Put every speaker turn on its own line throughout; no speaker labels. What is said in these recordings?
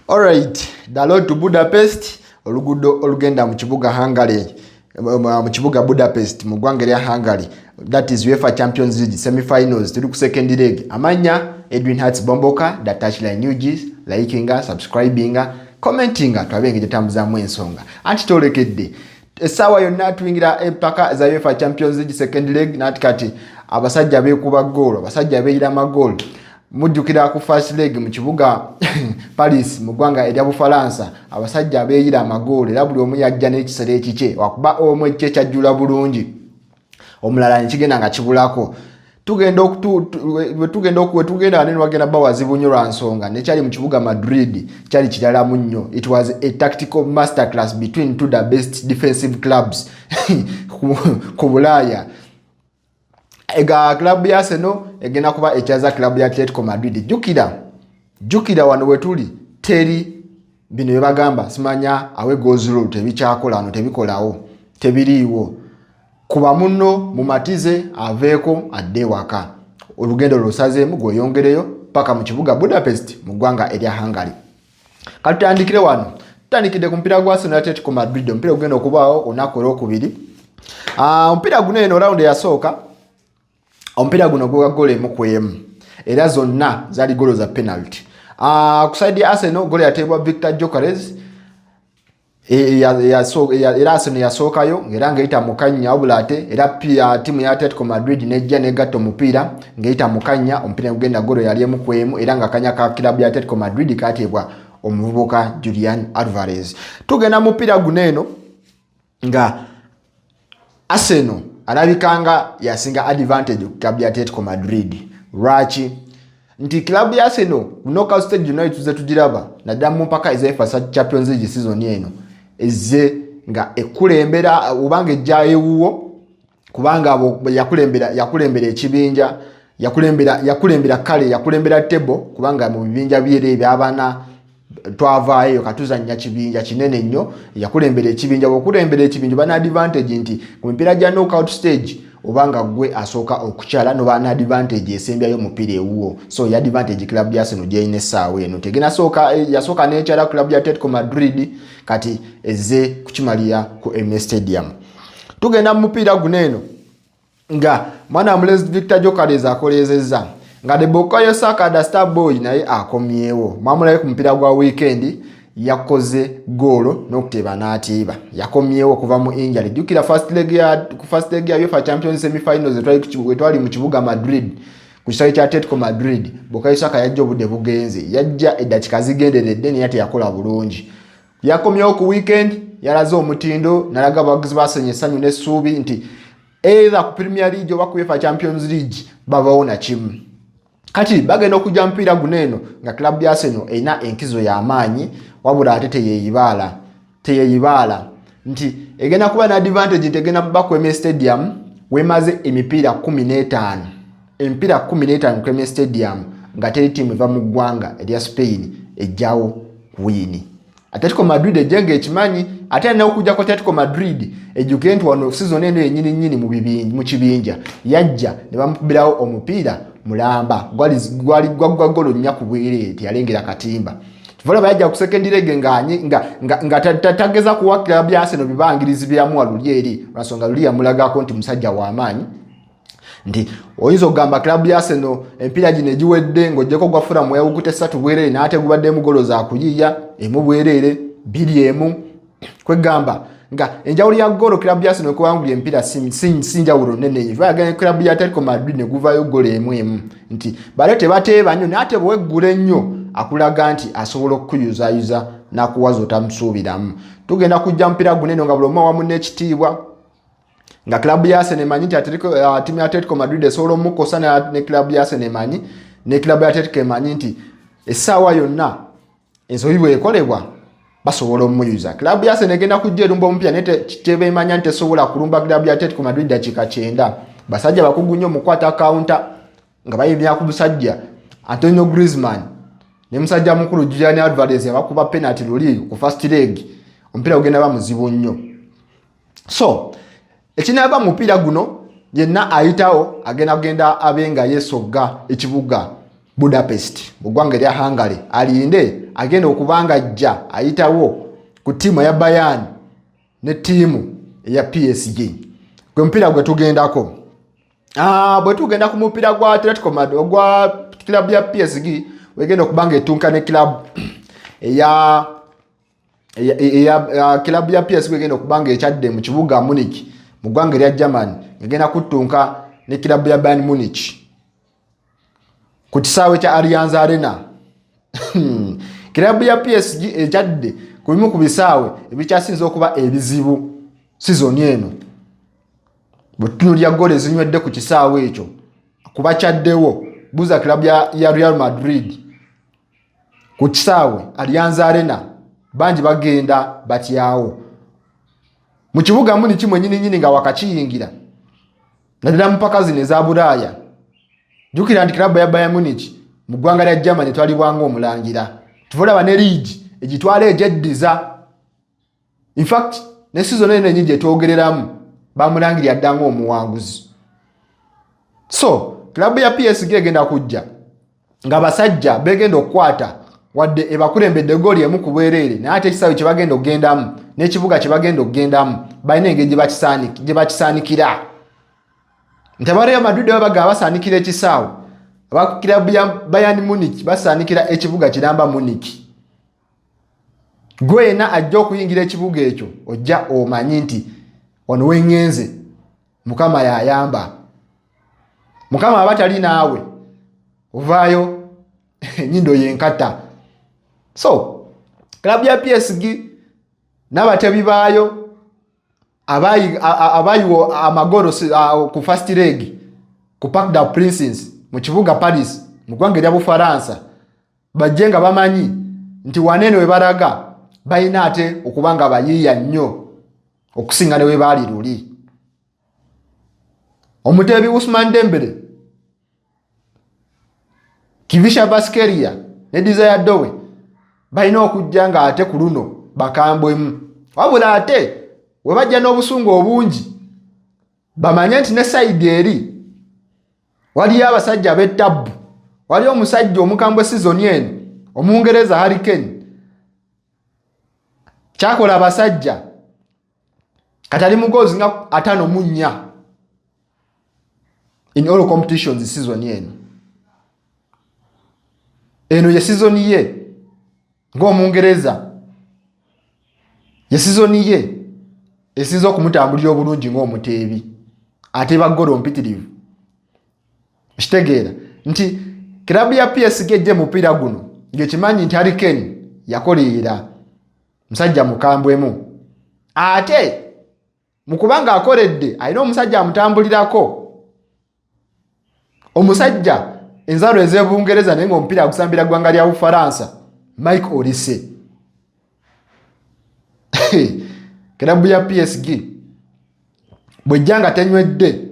Alright, the road to Budapest, oluguudo olugenda mu kibuga Hungary, mu kibuga Budapest mu ggwanga erya Hungary. That is UEFA Champions League semi-finals, tuli ku second leg. Amanya Edwin Hearts Bomboka, the Touchline UGs, likinga, subscribinga, commentinga, tulabe engeri gyetambuzaamu ensonga. Anti twolekedde essaawa yonna tuyingira empaka za UEFA Champions League second leg. Nati kati abasajja beekuba goolo, abasajja beeyira magoolo. Mujjukira ku first leg mu kibuga Paris mu ggwanga erya Bufalansa, abasajja beeyira amagoolo era buli omu yajja n'ekisero ekikye, wakuba omu ekikye kyajjula bulungi, omulala nekigenda nga kibulako. Tugenda wetugenda wanene wagenda ba wazibu nnyo lwa nsonga nekyali mu kibuga Madrid kyali kiralamu nnyo. It was a tactical masterclass between two the best defensive clubs ku Bulaaya. Ega club ya Arsenal egenda kuba ekyaza club ya Atletico Madrid. Jjukira wano wetuli teri bino byebagamba simanya away goals rule, tebikyakola wano, tebikolawo, tebiriiwo. Kuba munno mumatize aveeko adde ewaka, olugendo lwosazeemu gweyongereyo paka mu kibuga Budapest mu ggwanga erya Hungary. Katutandikire wano, tutandikidde ku mupiira gwa Arsenal Atletico Madrid, omupiira ogenda okubaawo olunaku olwokubiri. Omupiira guno eno round eyasooka, omupiira guno gwa golo 1 ku 1 era zonna zaali golo za penalty. Ku side ya Arsenal golo yateebwa Victor Gyokeres, era Arsenal yasookayo era ng'eyita mu kannya, wabula ate era ttiimu ya Atletico Madrid nejja negatta omupiira ng'eyita mu kannya, omupiira gugenda golo yali 1 ku 1 era nga kanya ka kilabu ya Atletico Madrid kateebwa omuvubuka Julian Alvarez. Tugenda mupiira guno eno nga Arsenal alabika nga yasinga advantage ku club ya Atletico Madrid. Lwaki? Nti club ya Arsenal knockout stage yonna tuze tugiraba naddala mu mpaka eza UEFA Champions League season eno, ezze nga ekulembera obanga ejja ewuwo, kubanga abo yakulembera ekibinja, yakulembera kale yakulembera table, kubanga mu bibinja byera ebyabana twavaayo katuzannya kibinja kinene nnyo. Yakulembera ekibinja, bwokulembera ekibinja oba n'advantage nti ku mipiira gya knockout stage obanga gwe asooka okukyala noba n'advantage esembyayo omupiira ewuwo. So ye advantage club ya Arsenal gyerina essaawa eno tegenda sooka, yasooka nekyala club ya Atletico Madrid, kati ezze kukimalira ku Emirates Stadium. Tugenda mu mupiira guno eno nga mwana mulezi Victor Gyokeres akoleezezza, nga de Bukayo Saka da star boy naye akomyewo. Mwamulabe ku mupiira gwa weekend yakoze goolo n'okuteeba n'atiiba, yakomyewo okuva mu injury. Jjukira ku first leg ya UEFA Champions semifinals wetwali mu kibuga Madrid ku kisaawe kya Atletico Madrid, Bukayo Saka yajja obudde bugenze, yajja eddakiika zigenderedde naye teyakola bulungi. Yakomyewo ku weekend, yalaze omutindo, nalaga abawagizi basenye essanyu n'essuubi nti either ku Premier League oba ku UEFA Champions League babawo nakimu. Kati bagenda okujja mupiira guno eno nga club ya Arsenal erina enkizo y'amaanyi, wabula ate teyeyibaala nti egenda kuba n'advantage nti egenda kuba ku Emirates Stadium wemaze emipiira 15, emipiira 15 ku Emirates Stadium nga teri ttiimu eva mu ggwanga erya Spain ejjawo win. Atletico Madrid ejje ng'ekimanyi, ate alina okujjako Atletico Madrid ejjukire nti wano season eno yennyini nnyini mu kibinja yajja ne bamukubirawo omupiira mulamba, gwali gwaggwa golo 4 ku bwereere, teyalengera katimba. Kivolaba yajja ku second leg nga tageza kuwa club ya Arsenal bibangirizi byamuwa luli eri, lwansonga luli yamulagako nti musajja w'amaanyi, nti oyinza okugamba club ya Arsenal empiira gino egiwedde ng'oggyeko gwa Fulham yawukuta 3 bwereere, n'ate gubaddemu golo za kuyiiya, 1 bwereere, 2-1. Kwegamba nga enjawulo ya golo club ya Arsenal ekuwangulya empiira si njawulo nnene nnyo. Bagenda club ya Atletico Madrid ne guvaayo golo 1 1, nti bale tebateeba nnyo, naye ate bweweggula ennyo akulaga nti asobola okukuyuzayuza n'akuwaza otamusuubiramu. Tugenda kujja mupiira guno eno nga buli omu awamu n'ekitiibwa, nga club ya Arsenal emanyi nti tiimu ya Atletico Madrid esobola omukosa, ne club ya Arsenal emanyi, ne club ya Atletico emanyi nti essaawa yonna ensobi bwekolebwa basobola omuyuza. Club ya Arsenal egenda kujja erumba omupiira, naye tebemanya nti tesobola kulumba club ya Atletico Madrid dakiika 90. Basajja bakugu nnyo mukwata counter nga bayimira ku musajja Antonio Griezmann ne musajja mukulu Julian Alvarez yabakuba penalty luli ku first leg. Omupiira gugenda ba muzibu nnyo. So ekinaava mu mupiira guno, yenna ayitawo agenda kugenda abe nga yeesogga ekibuga. Budapest mu ggwanga erya Hungary alinde agenda okuba nga ajja ayitawo ku ttiimu eya Bayern ne ttiimu eya PSG. Gwe mupiira gwe tugendako. Bwe tugenda ku mupiira gwa Atletico Madrid ogwa club ya PSG wegenda okuba nga etunka ne club eya eya club ya PSG egenda okuba nga ekyadde mu kibuga Munich mu ggwanga erya Germany egenda kuttunka ne club ya Bayern Munich ku kisaawe kya Allianz Arena. Club ya PSG ekyadde ku bimu ku bisaawe ebikyasinze okuba ebizibu sizoni eno. Bwe tutunuulira ggoolo ezinywedde ku kisaawe ekyo kuba kyaddewo buuza club ya Real Madrid ku kisaawe Allianz Arena bangi bagenda batyawo mu kibuga muni kimwe nyini nyini nga wakakiyingira naddala mu mpaka zino eza Bulaaya. Jjukira nti club ya Bayern Munich mu ggwanga lya Germany etwalibwa ng'omulangira. Tuva olaba ne liigi egitwala egyeddiza. In fact ne season eno ennyingi etwogereramu bamulangirira dda ng'omuwanguzi. So club ya PSG egenda kujja nga basajja begenda okukwata wadde ebakulembedde gooli emu ku bwereere, naye ate ekisaawe kye bagenda okugendamu n'ekibuga kye bagenda okugendamu balina engeri gye bakisaanikira. Nti aba Real Madrid baba bagamba basaanikira ekisaawe, aba club ya Bayern Munich basaanikira ekibuga kiramba Munich. Gwe yenna ajja okuyingira ekibuga ekyo ojja omanyi nti wano weŋŋenze Mukama yayamba. Mukama aba tali naawe ovaayo enyindo yenkata. So club ya PSG n'abatebi baayo abayiwa amagolo ku first leg ku Parc des Princes mu kibuga Paris mu ggwanga erya Bufaransa bajje nga bamanyi nti waneeno we balaga balina ate okuba nga bayiiya nnyo okusinga ne we baali luli. Omuteebi Ousmane Dembele, Kvisha Vaskeria ne Desire Dowe balina okujja nga ate ku luno bakambwemu, wabula ate we bajja n'obusungu obungi bamanye nti ne sayidi eri waliyo abasajja ab'ettabbu. Waliyo omusajja omukambwe sizoni eno Omungereza Harry Kane, kyakola abasajja kati ali mu goals nga 54 in all competitions season eno. Eno ye season ye ng'Omungereza, ye season ye esinza okumutambulira obulungi ng'omuteebi ateeba ggoolo mpitirivu. Kitegeera nti kirabu ya PSG ejje mupiira guno ng'ekimanyi nti Harry Kane yakolerera musajja mukambwemu, ate mu kuba ng'akoledde alina omusajja amutambulirako, omusajja enzalo ez'Ebungereza naye ng'omupiira agusambira ggwanga lya Bufaransa, Mike Olise. Kirabu ya PSG bw'ejja nga tenywedde,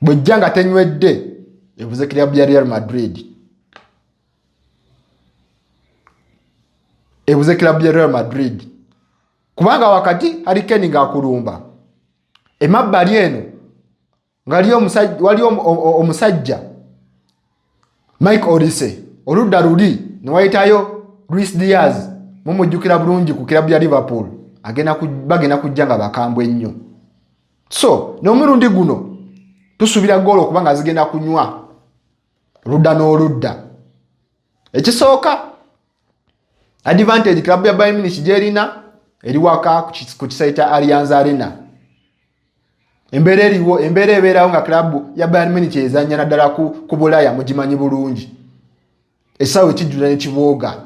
bw'ejja nga tenywedde ebuze kirabu ya Real Madrid, ebuze kirabu ya Real Madrid, kubanga wakati Harry Kane ng'akulumba emabbali eno nga waliyo omusajja Mike Olise, oludda luli ne wayitayo Luis Diaz, mumujjukira bulungi ku kirabu ya Liverpool, bagenda kujja nga bakambwe nnyo. So n'omulundi guno tusuubira ggoolo okuba nga zigenda kunywa ludda n'oludda. Ekisooka, advantage club ya Bayern Munich gyerina eri waka ku kisaawe kya Allianz Arena. Embeera eriwo, embeera ebeerawo nga club ya Bayern Munich ezannya naddala ku Bulaaya mugimanyi bulungi. Ekisaawe kijjula ne kibooga.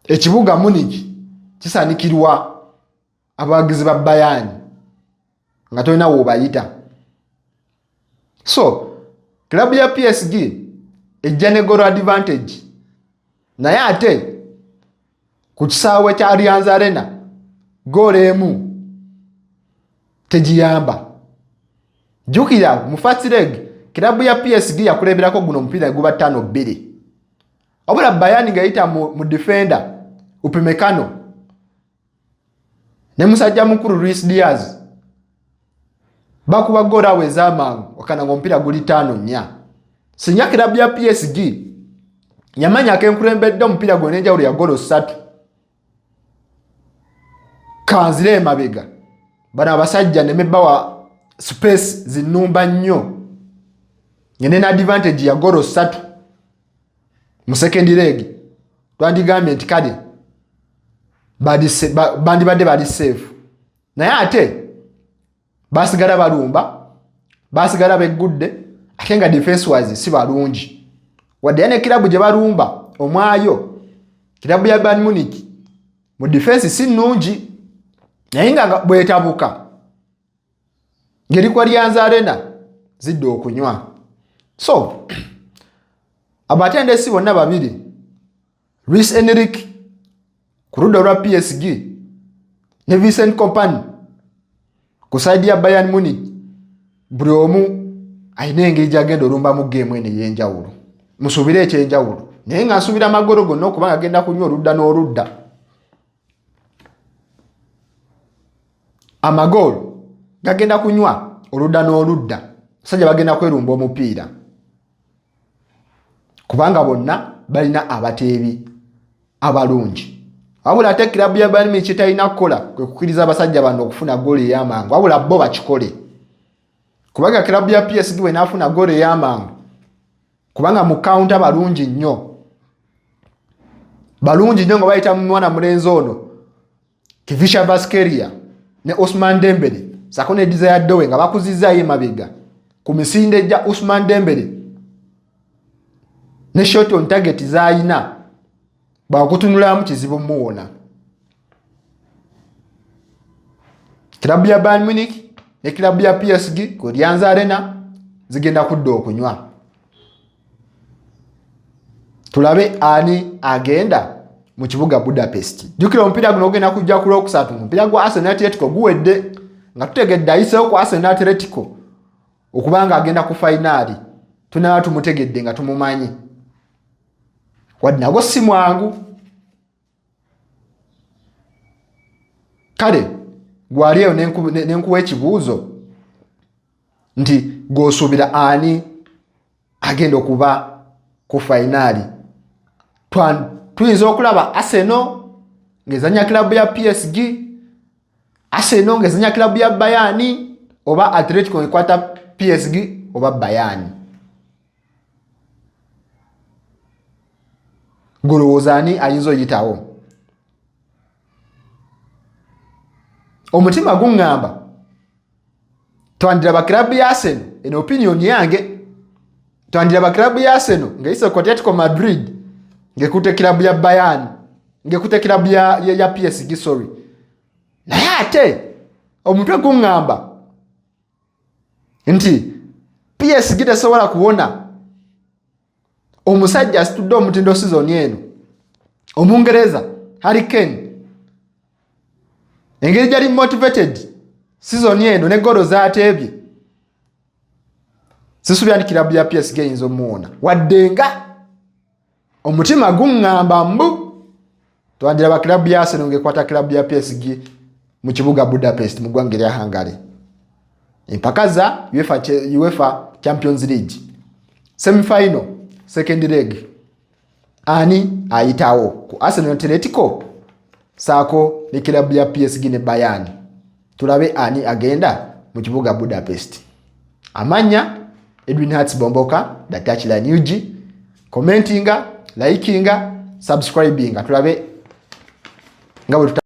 Ekibuga Munich kisaanikirwa abawagizi ba Bayern nga tolina w'obayita. So club ya PSG ejja ne goal advantage, naye ate ku kisaawe kya Allianz Arena goolo emu tegiyamba. Jjukira mu first leg club ya PSG yakulemberako guno omupiira guba 5-2, wabula Bayern ng'eyita mu defender Upamecano ne musajja mukulu Luis Diaz. Bakuba goolo awo ez'amangu wakana ng'omupiira guli 5-4. Singa kirabu ya PSG yamanya akenkulembedde omupiira gwona enjawulo ya goolo 3, kanzire emabega bano abasajja nemebawa space zinumba nnyo ngende ne advantage ya goolo 3 mu second leg, twandigambye nti kale bandibadde bali safe. Naye ate basigala balumba, basigala beggudde, ate nga defense wise si balungi wadde ya ne kirabu gye balumba omwayo, kirabu ya Bayern Munich mu defense si nnungi, naye nga bwetabuka ngeri kwa Allianz Arena zidde okunywa. So abatendesi bonna babiri, Luis Enrique ku ludda olwa PSG ne Vincent Kompany ku side ya Bayern Munich, buli omu alina engeri gyagenda olumbamu game eno ey'enjawulo. Musuubire ekyenjawulo, naye nga nsuubira amagolo gonna okuba nga agenda kunywa oludda n'oludda. Amagoolo gagenda kunywa oludda n'oludda. Basajja bagenda kwerumba omupiira kubanga bonna balina abateebi abalungi. Wabula ate kirabu ya Bayern Munich kitalina kukola kwe kukkiriza abasajja bano okufuna goolo ey'amangu, wabula bo bakikole, kubanga kirabu ya PSG bwenaafuna goolo ey'amangu, kubanga mu counter balungi nnyo, balungi nnyo nga bayita mu mwana mulenzi ono Kvicha Kvaratskhelia ne Ousmane Dembele sako ne Desire Doue nga bakuzizaayo emabega ku misinde gya Ousmane Dembele ne shot on target z'ayina, bwakutunulamu kizibu muwona. Kirabu ya Bayern Munich ne kirabu ya PSG ku Allianz Arena zigenda kudda okunywa, tulabe ani agenda mu kibuga Budapest. Jjukira omupiira guno ogenda kujja ku Lwokusatu, omupiira gwa Arsenal Atletico guwedde nga tutegedde ayiseewo ku Arsenal Atletico okubanga agenda ku fainaali, tunaba tumutegedde nga tumumanyi, wadde nagwo si mwangu. Kale gwali eyo nenkuwa ekibuuzo nti gwosuubira ani agenda okuba ku fainaali? Tuyinza okulaba Arsenal ng'ezanya kilabu ya PSG, Arsenal ng'ezanya kilabu ya Bayern, oba Atletico ekwata PSG oba Bayern. Golowooza ani ayinza oyitawo? Omutima guŋŋamba twandiraba kilabu ya Arsenal, eno opinion yange, twandiraba kilabu ya Arsenal ng'eyise ku Atletico Madrid ng'ekutte kilabu ya Bayern, ng'ekutte kilabu ya PSG, sorry. Naye ate omutwe guŋŋamba nti PSG tesobola kuwona omusajja asitudde omutindo sizoni eno, Omungereza Harry Kane, engeri gyali motivated sizoni eno ne golo zateebye, sisubira nti kirabu ya PSG eyinza omuwona, wadde nga omutima guŋŋamba mbu twandiraba kirabu ya Arsenal ng'ekwata kirabu ya PSG mu kibuga Budapest mu ggwanga erya Hungary, empaka za UEFA Champions League semifinal second leg. Ani ayitawo ku Arsenal Atletico saako ne kirabu ya PSG ne Bayern? Tulabe ani agenda mu kibuga Budapest. Amanya Edwin Hats Bomboka, the Touchline UG. Commentinga, likinga, subscribinga, tulabe nga bwe.